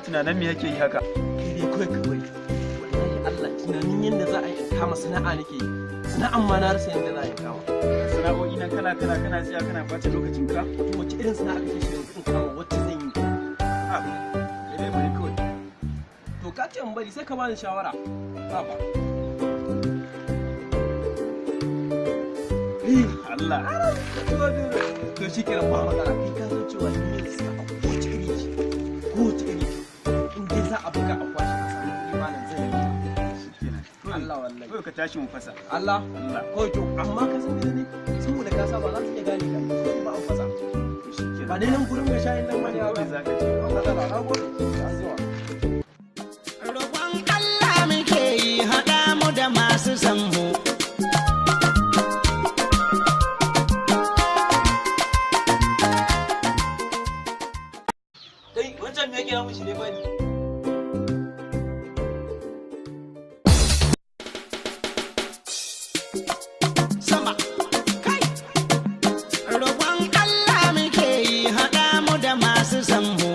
Tunanin me yake yi haka? Kai dai kawai ka bari. Wallahi Allah, tunanin yadda za a yi in kama sana'a nake yi. Sana'an ma na rasa yadda za a yi kama. Sana'o'i nan kala kala, kana tsaya kana bata lokacin ka. To, wace irin sana'a kake so yanzu in kama, wacce zan yi? A, kai dai bari kawai. To, ka ce in bari, sai ka bani shawara. Haba. Allah. To, shi kenan, ba matsala. Kai ka san cewa ni yanzu sana'a kowace iri ce. Kowace iri ce. In dai za a buga a kwashe a samu kuɗi, malam, zan yi ta. Shikenan. Allah wallahi. Kawai ka tashi mu fasa. Allah. Allah. Kawai to, amma ka san ne saboda ka saba za su iya gane ka sai ba an fasa. To, shikenan. Ba dai nan gurin mai shayin nan bane. Kawai za ka ce. Ba matsala, na gode. An zuwa. Roƙon Allah muke yi, haɗa mu da masu sammu. Kai, wancan me yake mishi ne bani? Sama. Kai. Roƙon Allah muke yi, haɗa mu da masu sammu.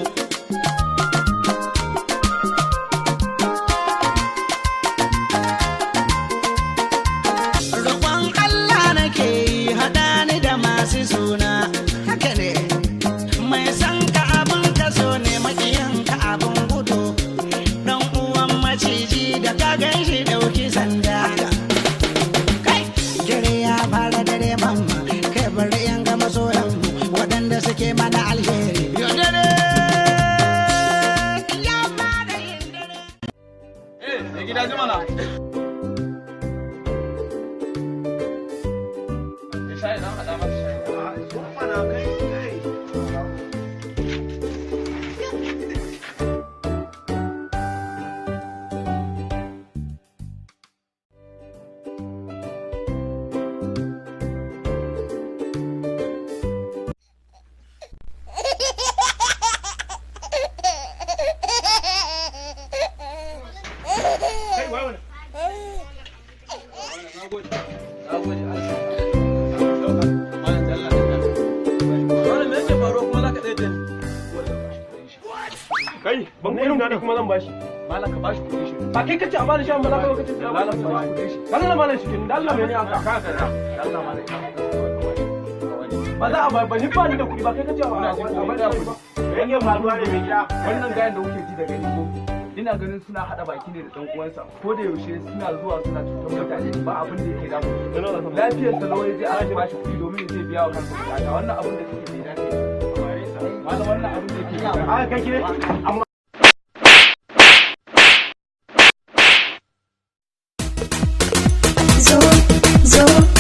Roƙon Allah nake yi, haɗa ni da masu suna. Haka ne. Mai san ka abin ka so ne, maƙiyin ka abin gudu. Dan uwan maciji da ka gan shi ɗauki sanda. Kai! Dare ya fara dare mamma, kai bari yan ga masoyanmu waɗanda suke mana alheri. Yo dare! Ya fara yin dare. Eh, mai gida, ji mana. Shayi dan hada maka shayi. Zo mana kai kai. Kai, wai wani. Na gode. Na gode. Malam, me yake faruwa kuma za ka tsaye da ni? Kai, ban kuɗin na Kuma zan bashi. Malam, ka bashi kuɗin shi. Ba kai kace a bani shan ba, za ka zo kace a bani Malam, ka bashi kuɗin shi. Allah malam, shi da Allah, mene haka? Ka ka Allah malam. Ba za a ba ni, ba ni da kuɗi, ba kai kace a bani ba. Yake faruwa ne, mai gida? Wannan gayan da kuke ji da gani ko? Ina ganin suna hada baki ne da dan uwansa. Ko da yaushe suna zuwa suna cutar mutane, ba abin da yake damu. Lafiyar sa lau ya je aka bashi kuɗi domin ya je biya wa kansa bukata. Wannan abin da suke bai dace ba. Malam, wannan abin da yake bai dace. A kake amma. Zo, zo.